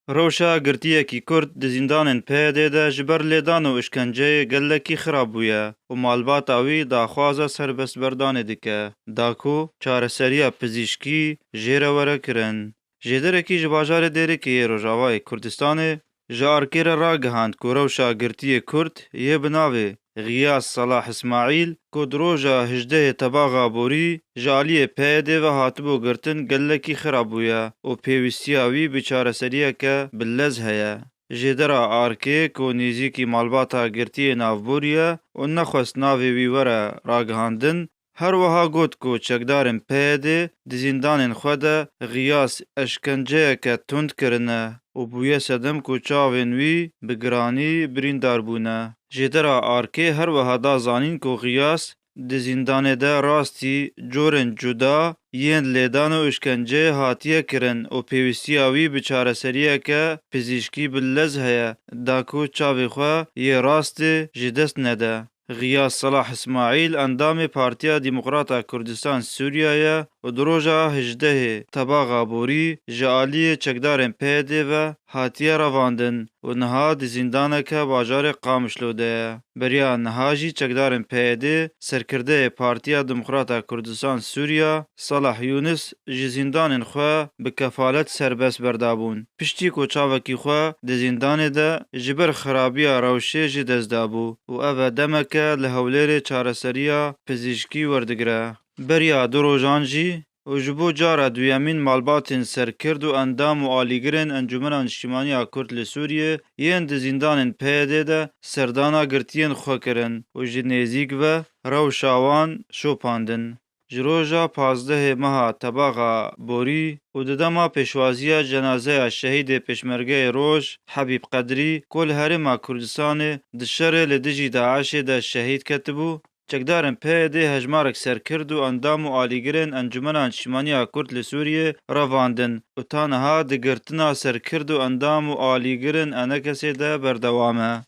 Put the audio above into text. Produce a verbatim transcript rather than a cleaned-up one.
Rewşa girtiyekî Kurd di zîndanên P Y D'ê de ji ber lêdan û îşkenceyê gelekî xirab bûye û malbata wî daxwaza serbestberdanê dike, da ku çareseriya pizîşkî jê re were kirin. Jêderekî ji bajarê Dêrikê yê Rojavayê Kurdistanê ji ARKê re ragihand ku rewşa girtiyê Kurd yê bi navê Xiyas Salah Ismaîl, ku di roja hejdehê Tebaxa Borî ji aliyê P Y D'ê ve hatibû girtin, gelekî xirab bûye û pêwîstiya wî bi çareseriyeke bi lez heye. Jêdera ARKê, ku nêzîkî malbata girtiyê navborî ye û nexwest navê wî were ragihandin, her wiha got ku çekdarên P Y D'ê di zîndanên xwe de Xiyas eşkenceyeke tund kirine û bûye sedem ku çavên wî bi giranî birîndar bûne. Jêdera ARKê her wiha da zanîn ku Xiyas di zîndanê de rastî corên cuda yên lêdan û îşkenceyê hatiye kirin û pêwîstiya wî bi çareseriyeke pizîşkî bi lez heye, da ku çavê xwe yê rastê ji dest nede. Xiyas Salah Ismaîl endamê Partiya Demokrata Kurdistan Sûriya ye û di roja hejdehê Tebaxa Borî ji aliyê çekdarên P Y D'ê ve hatiye revandin û niha di zîndaneke bajarê Qamişlo de ye. Beriya niha jî çekdarên P Y D'ê serkirdeyê Partiya Demokrata Kurdistan Sûriya, Salah Yunus, ji zîndanên xwe bi kefalet serbest berdabûn. Piştî ku çavekî xwe di zîndanê de ji ber xirabiya rewşê ji dest dabû û ev e demeke li Hewlêrê çareseriya pizîşkî werdigire. Beriya du rojan jî û ji bo cara duyemîn malbatên serkirt û endam û alîgirên Encûmena Niştîmaniya Kurd li Sûriyê yên di zîndanên P Y D'ê de serdana girtiyên xwe kirin û ji nêzîk ve rewşa wan şopandin. Ji roja pazdehê meha Tebaxa Borî û di dema pêşwaziya cenazeya şehîdê Pêşmergeyê Roj Hebîb Qedrî, ku li Herêma Kurdistanê di şerê li dijî DAIŞê de şehîd ketibû, çekdarên P Y D'ê hejmarek serkirt û endam û alîgirên Encûmena Niştîmaniya Kurd li Sûriyê revandin û ta niha di girtina serkirt û endam û alîgirên ENKSê de berdewam e.